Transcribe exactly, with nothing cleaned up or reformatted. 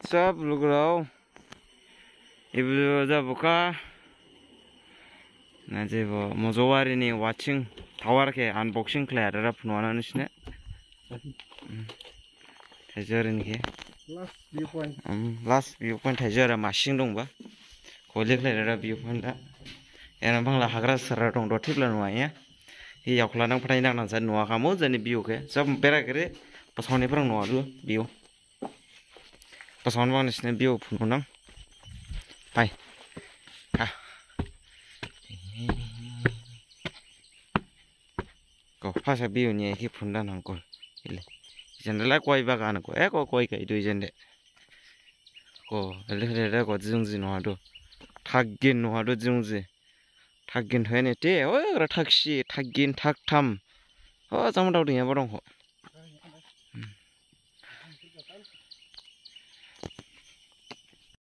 What's up, lugurao? Ibu jabukha. Na jebo Mojowari ni watching tower khe unboxing khlai adara phunwana nusine. Thaijori ni khe. Last view point. Um, last view point Thaijori masing dongba. Kholi khlai adara view point da. Ena bangla hagra sara dong do thibla nuwa ya. Hi yakhla nang phatai nang nang sa nuwa khamu jani view khe. Sab bera kere pasoni phrang nuwa du view. Pasoni bang nisine view phunu nang. Hai. Ha. Ko phasa view ni ekhe phunda nang ko. Ile. Jende la koi bagan ko. E ko koi kai du jende. Ko ele ele ko jungji nuwa du. Thakgin nuwa du jungji. Thakgin hoine te. O ra thaksi thakgin thaktham. O jang dao ding ya bo dong ko.